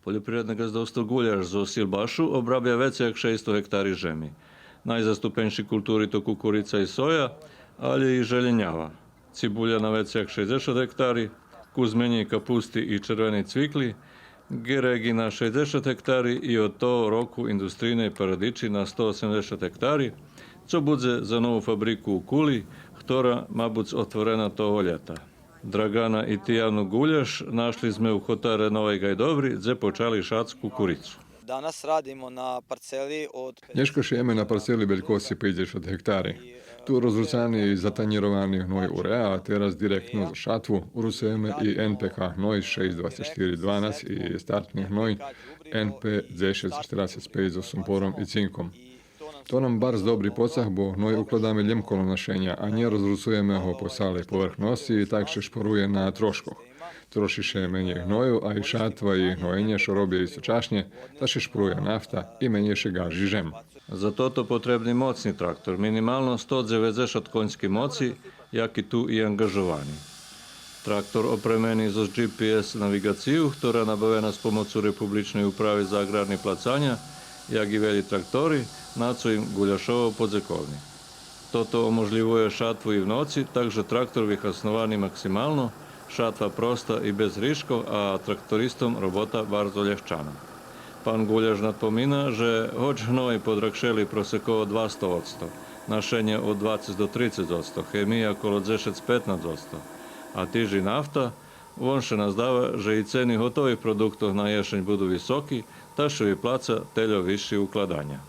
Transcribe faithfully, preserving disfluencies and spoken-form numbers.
Польопривредне ґаздовство Ґуляш зоз Силбашу обрабя вецей як шейсто гектари жеми. Найзаступенши култури то кукурица и соя, алє и желєнява. Цибуля на вецей як шейдзешат гектари, кус менєй капусти и червеней цвикли, ґереґи на шейдзешат гектари и од того року индустрийней парадичи на сто осемдзешат гектари, цо будзе за нову фабрику у Кули, хтора ма буц отворена того лєта. Драгана и Тияну Ґуляш нашли зме у хотаре Новей Ґайдобри, дзе почали шац кукурицу. Danas radimo na parceli od Нєшка шиєме на парцели велькосци пейдзешат гектари. Ту розруцани и затанїровани гной уреа, а тераз директно за шатву уруцуєме и Н П К гной шейсц двацец штири дванац и стартни гной Н П дзешец штерацец пейц зоз сумпором и цинком. То нам барз добри поцаг, бо гной укладаме лєм коло нашеня, а нє розруцуєме го по цалей поверхносци и так ше шпорує на трошкох. Троши ше менєй гною, а и шатва и гноєнє ше робя источашнє, та ше шпорує нафта и менєй ше ґажи жем. За тото потребни моцни трактор, минимално сто дзеведзешат коньски моци, яки ту и анґажовани. Трактор опремени зоз G P S навиґацию, хтора набавена з помоцу Републичней управи за аґрарни плацаня, як и велї трактори, на цо им Ґуляшово подзековни. Тото оможлївує шатву и в ноци, так же трактор вихасновани максимално, шатва проста и без гришкох, а трактористом робота барз олєгчана. Пан Ґуляш надпомина же гоч гной подрагшели просеково двасто одсто, нашенє од двацец до трицец одсто, хемия коло дзешец-петнац одсто, а тиж и нафта, вон ше наздава же и цени готових продуктох на єшень буду високи, та ше виплаца тельо висши укладаня.